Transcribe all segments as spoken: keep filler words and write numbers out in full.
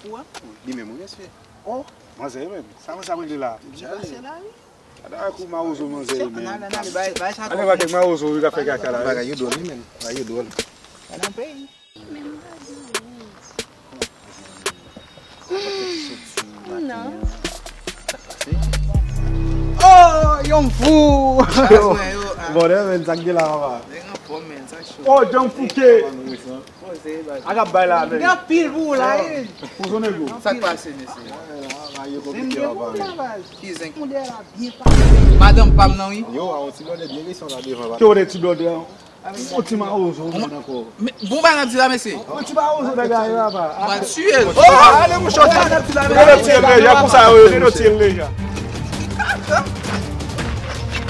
Ou a? Li menm, wi, mesye. Oh, manzè menm. Sa manzè ap regle la? Li pase la, wi. Gade kou mawozo manzè menm. Nan, nan, nan, bay, bay sa. Ale, kòb. Kèk mawozo, wi, k ap fè kaka la, wi. Bagay yo dwòl, wi, menm. Bagay yo dwòl. Nan peyi. Non. Oh, yon fou! Bòdè, men, sa k gen la, papa? Nèg anfòm, men, sa cho. Oh, John Fouke! Ak ap bay la, men. Gen anpil pou ou la, wi. Pou son nego. Sa k pase, mesye? Zen gen pou ou la, baz. Ki zen? Modèl la byen pase. Madanm pa m nan, wi. Yo, a yon ti blòdè byen resan la devan, papa. Ki yon ti blòdè, an? Yon ti mawozo, ou konn ankò. Men, bon, bagay n ap di la, mesye. Yon ti mawozo, nèg la, papa. M pral tiye l. Oh! Ale, mouche, ale, nèg ti la, nèg ti leja, konsa yo, nèg ti leja.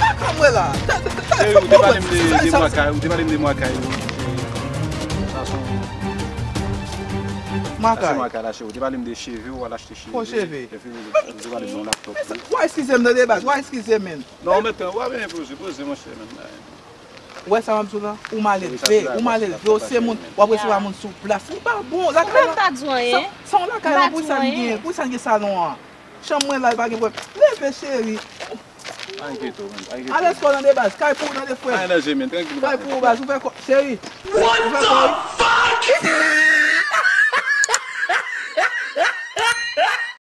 Kaka, mwen la. Cheri, ou te pale m de, de mwa kay, ou te pale m de mwa kay, non? Sa son... Mwa kay. Sa se mwa kay la, cheri. Ou te pale m de cheve, ou al achte cheve. Fo cheve. Epi, ou te pale m de yon laptop tou. Wa eskize m nan de baz, wa eskize m, men. Non, men, wa byen poze, poze, monchè, men. Ou wè sa m ap di w la? Ou mal elve, ou mal elve, ou se moun, w ap resevwa moun sou plas. Li pa bon, lakay la. Ou pa di anyen. Sa, sa yon lakay la, pou sa l gen, pou sa l gen salon an. Chanm mwen la, li pa gen pwoblèm. Leve, cheri. Pa enkyete w, men, pa enkyete w. Alèz kò w nan de baz, kay pou w nan de frè. Pa enranje, men, trankil. Kay pou w baz, ou fè kò, cheri. Ou fè kò.